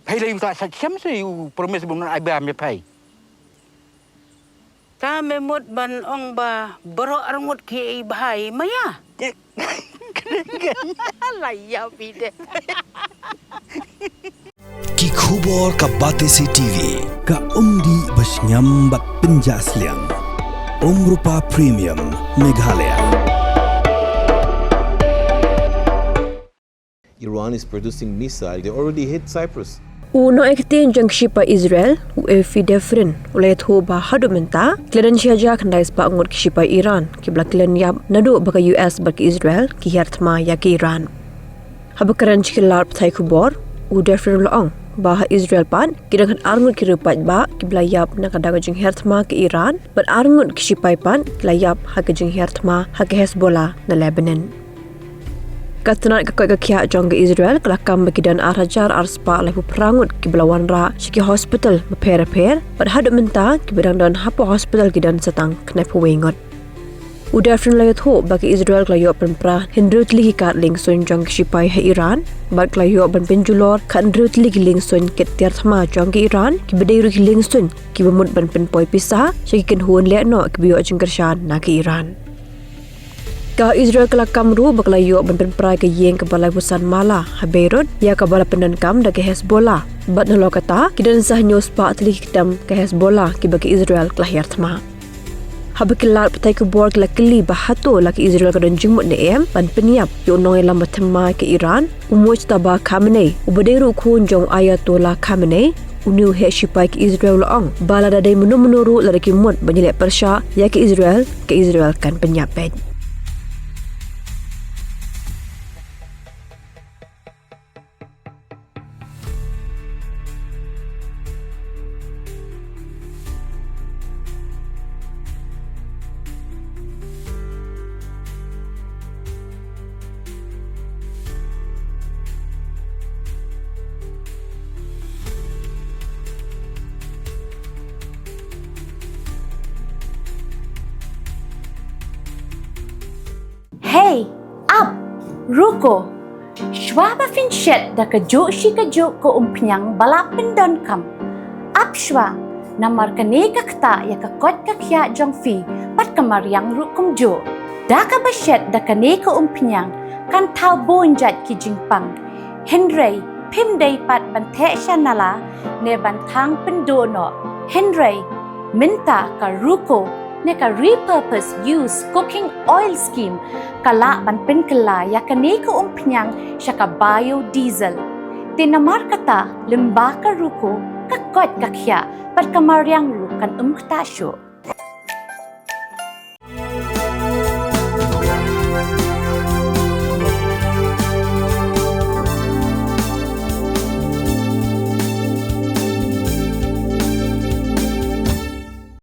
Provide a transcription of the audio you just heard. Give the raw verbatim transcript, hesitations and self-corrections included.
Phai lei u ta sa siam se u promise bun ai ba me phai. Ta me mut ban ong ba baroh arngut ki ei bhai maya. La ya bide. Ki khubor ka Batesi T V, ka umdih ba sngem bad pynjah sliang. Umrupa Premium, Meghalaya. Iran is producing missile. They already hit Cyprus. U nongekti jong ki shipai Israel, u Efi Defrin, u la ïathuh ba haduh mynta, ki la don shi hajar khyndai spah ngut ki shipai Iran, ki ba la kylliang ïap naduh ba ka U S bad ka Israel ki hiar thma ïa ka Iran. Haba kren sha ki lad pathai khubor, u Defrin u la ong ba ha Israel pat ki don khatar ngut ki riewpaidbah ki ba la ïap na ka daw ka jinghiar thma ka Iran, bad ar ngut ki shipai pat ki la ïap ha ka jinghiar thma ha ka Hezbollah na Lebanon. Ka tnat ka koit ka khiah jong ka Israel ka la kam ba ki don ar hajar ar spah laiphew phra ngut ki ba la wanrah sha ki hospital bapher bapher, bad haduh mynta ki ba dang don hapoh hospital ki don sa tang khyndai phew wei ngut. U Defrin u la ïathuh ba ka Israel ka la ïoh pynpra hynriew tylli ki kad liengsuiñ jong ki shipai ha Iran, bad ka la ïoh ban pynjulor khathynriew tylli ki liengsuiñ kit tiar thma jong ka Iran, ki ba dei ruh ki liengsuiñ ki ba mut ban pynpoi pisa sha ki kynhun lehnoh ki ba ïoh jingkyrshan na ka Iran. Ka Israel ka la kam ruh ba ka la ïoh ban pynpra ïa ka ïing kaba laiphew san mala ha Beirut, ïa kaba la pyndonkam da ka Hezbollah. Bad nalor kata, ki don sa hynñiew spah tylli ki ktem ka Hezbollah kiba ka Israel ka la hiar thma. Haba ki lad pathai khubor ki la kylli ba hato la ka Israel ka don jingmut ne em ban pynïap ïa u nongïalam ba thymmai ka Iran, u Mojtaba Khamenei, uba dei ruh u khun jong u Ayatollah Khamenei, une u heh shipai ka Israel u la ong ba lada dei mynno mynno ruh lada ki mut ban ïaleh pyrshah ïa ka Israel, ka Israel kan pynïap beit. Hei, ap, ruko. Shuwa ba phin shet da kajuh shi kajuh ka umphniang ba la pyndonkam, ap shuwa, namar kane ka ktah ïa ka koit ka khiah jong phi bad ka mariang ruh kumjuh. Da kaba shet da kane ka umphniang kan thaw bun jait ki jingpang. Hynrei phim dei pat ban theh sha nala ne ban thang pynduh noh. Hynrei mynta ka ruko ne ka repurpose use cooking oil scheme ka lah ban pynkylla ïa kane ka umphniang sha ka biodiesel. Te namar kata lyngba ka ruko ka koit ka khiah bad ka mariang ruh kan ym ktah shuh.